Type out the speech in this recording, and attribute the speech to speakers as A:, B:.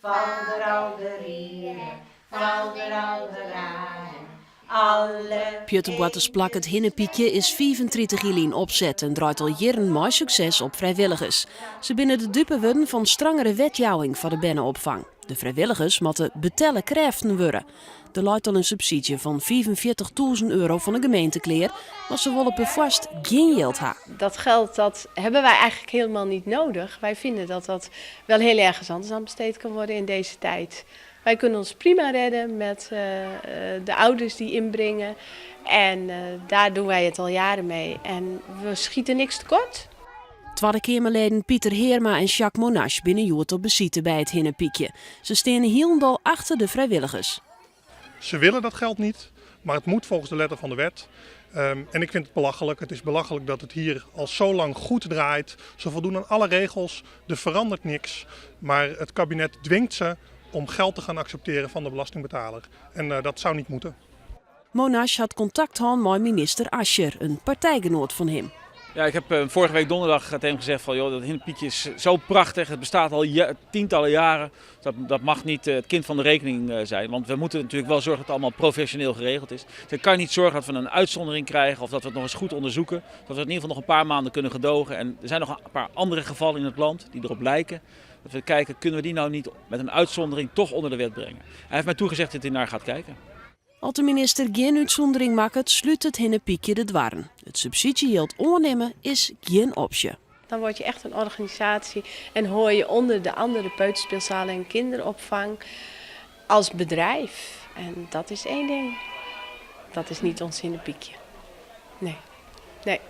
A: Falderalderiere, falderalderare, alle.
B: Pjutteboartersplak It Hinnepykje is 35 jier lyn opset en draait al jierren mei sukses op frijwilligers. Se binne de dupe wurden fan strangere wetjouwing foar de berneopfang. De frijwilligers moatte betelle krêften wurde. Der leit al in subsydzje fan 45.000 euro fan de gemeente klear, mar se wolle perfoarst gjin jild ha.
C: Dat geld dat hebben wij eigenlijk helemaal niet nodig. Wij vinden dat dat wel heel ergens anders aan besteed kan worden in deze tijd. Wij kunnen ons prima redden met de ouders die inbrengen. En daar doen wij het al jaren mee. En we schieten niks tekort.
B: Twadde Keamerleden Pieter Heerma en Jacques Monasch binne hjoed op besite by it Hinnepykje. Se steane hielendal achter de frijwilligers.
D: Ze willen dat geld niet, maar het moet volgens de letter van de wet. En ik vind het belachelijk. Het is belachelijk dat het hier al zo lang goed draait. Ze voldoen aan alle regels, er verandert niks. Maar het kabinet dwingt ze om geld te gaan accepteren van de belastingbetaler. En dat zou niet moeten.
B: Monasch hat kontakt hân mei minister Asscher, in partijgenoat fan him.
E: Ja, ik heb vorige week donderdag tegen hem gezegd van, joh, dat Hinnepykje is zo prachtig, het bestaat al tientallen jaren. Dat mag niet het kind van de rekening zijn, want we moeten natuurlijk wel zorgen dat het allemaal professioneel geregeld is. Dus ik kan niet zorgen dat we een uitzondering krijgen of dat we het nog eens goed onderzoeken. Dat we het in ieder geval nog een paar maanden kunnen gedogen. En er zijn nog een paar andere gevallen in het land die erop lijken. Dat we kijken, kunnen we die nou niet met een uitzondering toch onder de wet brengen? Hij heeft mij toegezegd dat hij naar gaat kijken.
B: As de minister gjin útsûndering makket, slút it Hinnepykje de doarren. It subsydzjejild oannimme is gjin opsje.
C: Dan word je echt een organisatie en hoor je onder de andere peuterspeelzalen en kinderopvang als bedrijf. En dat is één ding. Dat is niet ons Hinnepykje. Nee. Nee.